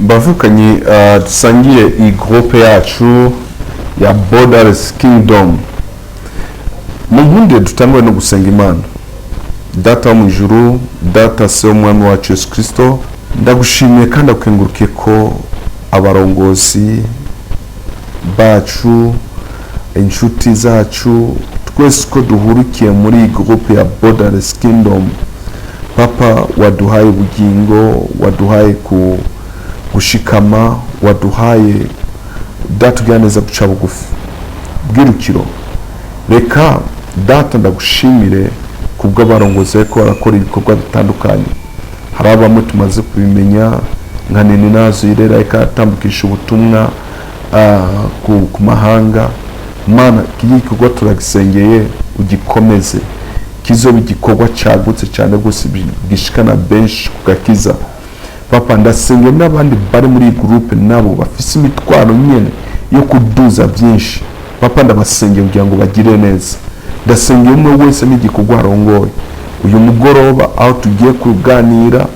Bavukanyi, dusangiye iyi groupe yacu ya Borderless Kingdom, mu nkundire dutangwe no gusenga Imana. Data wo mu ijuru, Data se w'Umwami wacu Yesu Kirisito, ndagushimiye kandi akukengurukiye ko abarongozi bacu, inshuti zacu, twese ko duhurikiye muri iyi groupe ya Borderless Kingdom. Papa, waduhaye ubugingo, waduhaye ku gushikama, waduhaye, Data ugira neza, guca bugufi. Bwirukiro, reka Data ndagushimire kubw'abarongozi bariko barakora ibikorwa bitandukanye. Hari bamwe tumaze kubimenya nka Nini Nazo Irera, ikatambukisha ubutumwa ku mahanga. Mana, iki gikorwa turagisengeye, ugikomeze, kizoba igikorwa cyagutse cyane rwose, gishikana benshi ku gakiza. Papa, ndasengeye n'abandi bari muri iyi groupe, nabo bafise imitwaro nyene yo kuduza byinshi. Papa, ndabasengeye kugira ngo bagire neza. Ndasengeye umwe wese n'igikorwa arongoye. Uyu mugoroba aho tugiye kuganira,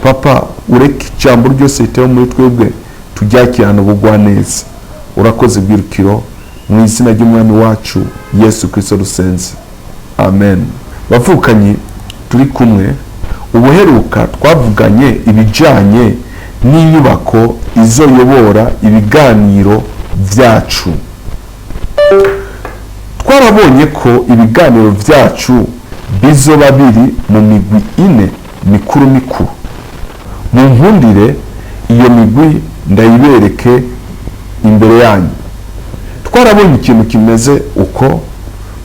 Papa, ureke ijambo ryose ritewe muri twebwe turyakirane ubugwaneza. Urakoze bwirukiro, mu izina ry'Umwami wacu Yesu Kirisito rusenze, amen. Bavukanyi turi kumwe, ubuheruka twavuganye ibijyanye n'inyubako izoyobora ibiganiro byacu. Twarabonye ko ibiganiro byacu bizoba biri mu migwi ine mikuru mikuru. Mu nkundire iyo migwi ndayibereke imbere yanyu. Twarabonye ikintu kimeze uko.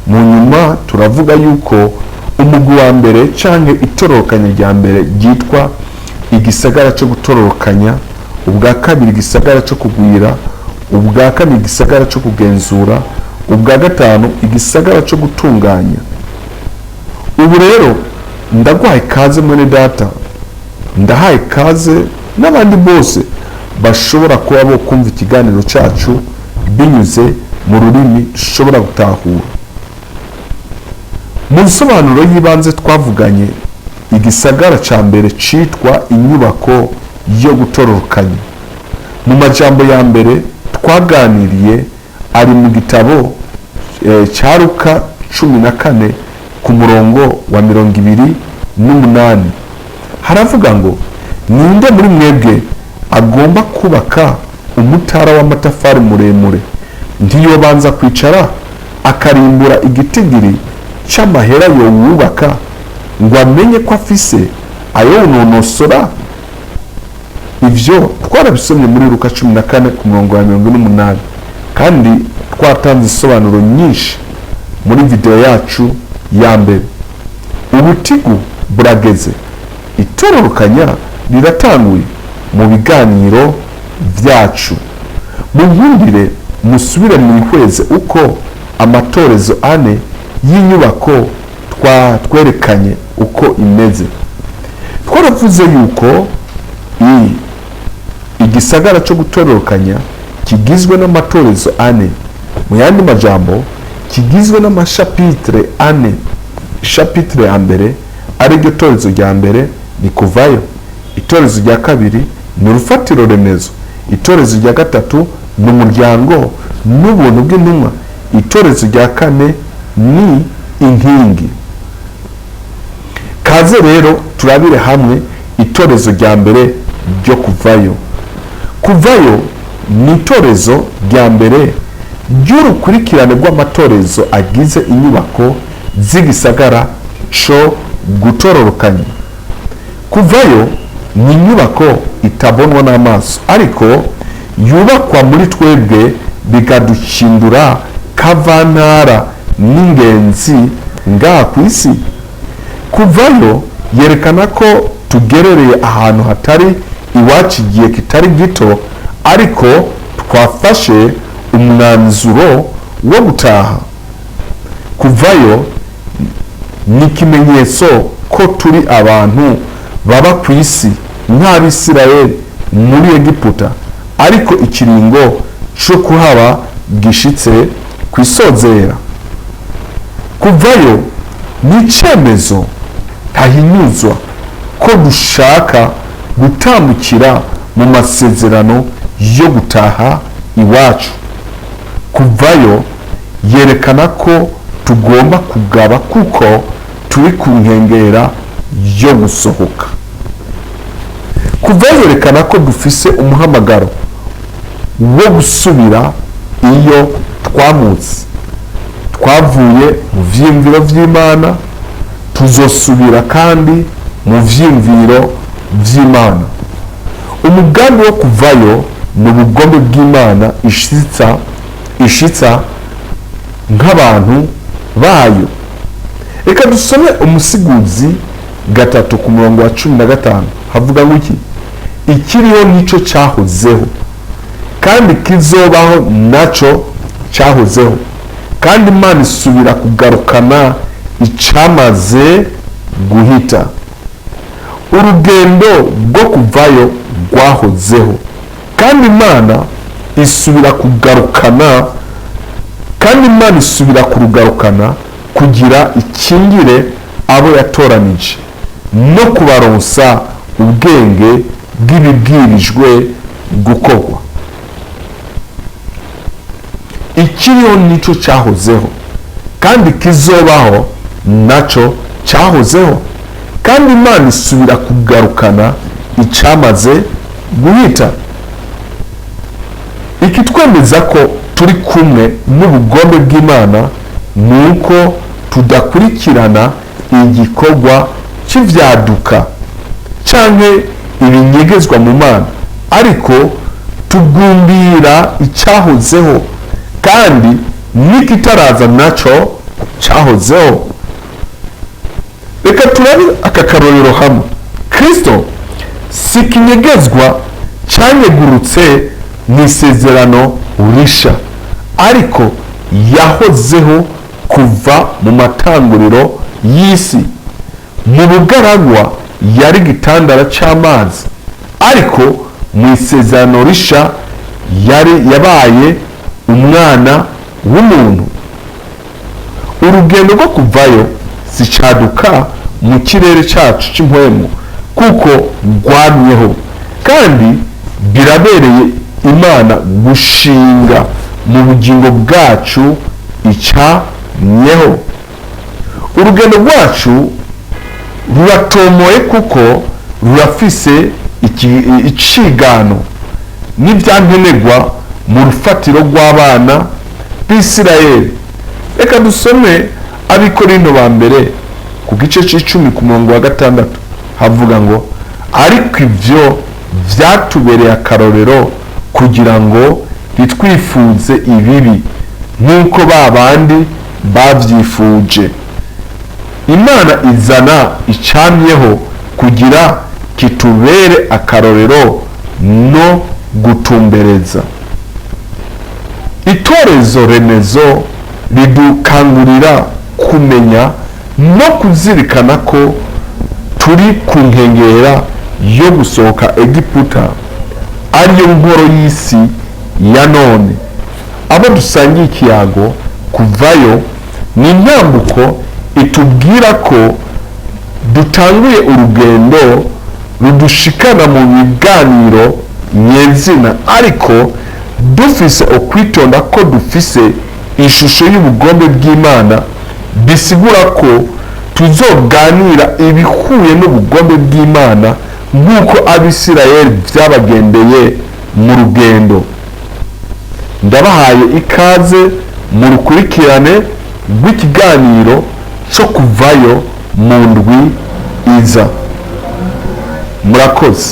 Mu nyuma turavuga yuko umugwi wa mbere canke itororokanya rya mbere ryitwa igisagara cyo gutororokanya, ubwa kabiri igisagara cyo kugwira, ubwa kane igisagara cyo kugenzura, ubwa gatanu igisagara cyo gutunganya. Ubu rero ndaguhaye ikaze, mwene Data, ndahaye ikaze n'abandi bose bashobora kuba bo kumva ikiganiro cyacu binyuze mu rurimi dushobora gutahura. Mu nsobanuro y'ibanze twavuganye igisagara cya mbere cyitwa inyubako yo gutororokanya. Mu majambo ya mbere twaganiriye ari mu gitabo cya Luka 14 ku murongo wa 28. Haravuga ngo: "Ninde muri mwebwe agomba kubaka umutara w'amatafari muremure, ntiyobanza kwicara akarimbura igitigiri cy'amahera yowubaka, ngo amenye ko afise ayowunonosora?" Ivyo twarabisomye muri Luka 14 ku murongo wa 48, kandi twatanze isobanuro nyinshi muri video yacu ya mbere. Ubutigu burageze, itororokanya riratanguye mu biganiro byacu. Mu nkundire musubire mwihweze uko amatorezo ane y'inyubako twerekanye uko imeze. Twaravuze yuko igisagara cyo gutororokanya kigizwe n'amatorezo ane, mu yandi majambo kigizwe n'amashapitre ane. Chapitre ya mbere, ariryo torezo rya mbere, ni kuvayo. Itorezo rya kabiri ni urufatiro remezo. Itorezo rya gatatu ni umuryango n'ubuntu bw'intumwa. Itorezo rya kane ni inkingi. Kaze rero turabire hamwe itorezo rya mbere ryo kuvayo. Kuvayo ni itorezo rya mbere ry'urukurikirane rw'amatorezo agize inyubako z'igisagara co gutororokanya. Kuvayo ni inyubako itabonwa n'amaso, ariko yubakwa muri twebwe, bikaduhindura kavantara n'ingenzi ngaha ku isi. Kuvayo yerekana ko tugerereye ahantu hatari iwacu igihe kitari gito, ariko twafashe umwanzuro wo gutaha. Kuvayo ni ikimenyetso ko turi abantu baba ku isi nk'Abisirayeli muri Egiputa, ariko ikiringo cyo kuhaba gishitse ku isozera. Kuvayo ni icyemezo ntahinyuzwa ko dushaka gutambukira mu Mu masezerano yo gutaha iwacu, kuvayo yerekana ko tugomba kugaba kuko turi ku nkengera yo gusohoka. Kuvayo yerekana ko dufise umuhamagaro wo gusubira iyo twamutse. Twavuye mu vyiyumviro vy'Imana, tuzosubira kandi mu vyiyumviro vy'Imana. Umugambi wo kuvayo ni ubugombe bw'Imana ishitsa nk'abantu bayo. Reka dusome Umusiguzi 3 ku murongo wa 15. Havuga ngo iki? Ikiriho nico cyahozeho, kandi kizobaho naco cyahozeho, kandi Imana isubira kugarukana icamaze guhita. Urugendo rwo kuvayo rwahozeho, kandi Imana isubira kugarukana, kandi Imana isubira kurugarukana kugira ikingire abo yatoranije no kubaronsa ubwenge bw'ibibwirijwe gukorwa. Ikiriho nicyo cyahozeho, kandi kizobaho nacyo cyahozeho, kandi Imana isubira kugarukana icyamaze guhita. Ikitwemeza ko turi kumwe n'ubugombe bw'Imana ni uko tudakurikirana igikorwa cy'ibyaduka cyangwa ibinyegezwa mu Mana, ariko tugumbira icyahozeho, kandi n'ikitaraza nacyo cyahozeho. Reka turabe aka karorero hamwe. Kirisito si ikinyegezwa cyanyegurutse mu Isezerano Risha, ariko yahozeho kuva mu matanguriro y'isi. Mu bugaragwa yari igitandara cy'amazi, ariko mu Isezerano Risha yari yabaye umwana w'umuntu. Urugendo rwo kuvayo zicaduka mu kirere cyacu cy'impwemu, kuko rwamyeho, kandi birabereye Imana gushinga mu bugingo bwacu icamyeho. Urugendo rwacu ruratomoye kuko rurafise icigano n'ibyankenerwa mu rufatiro rw'abana b'Isirayeli. Reka dusome Abikorinto ba mbere ku gice c'icumi ku murongo wa 6. Havuga ngo: "Ariko ibyo byatubereye akarorero kugira ngo ntitwifuze ibibi nk'uko ba bandi babyifuje." Imana izana icamyeho kugira kitubere akarorero no gutumbereza. Itorezo remezo ridukangurira kumenya no kuzirikana ko turi ku nkengera yo gusohoka Egiputa, ariyo nkoro y'isi ya none. Abo dusangiye ikiyago, kuvayo ni intambuko itubwira ko dutanguye urugendo rudushikana mu biganiro nyezina, ariko dufise ukwitonda ko dufise ishusho y'ubugombe bw'Imana, bisigura ko tuzoganira ibihuye n'ubugombe bw'Imana nk'uko Abisirayeli byabagendeye mu rugendo. Ndabahaye ikaze mu rukurikirane rw'ikiganiro cyo kuvayo mu ndwi iza. Murakoze.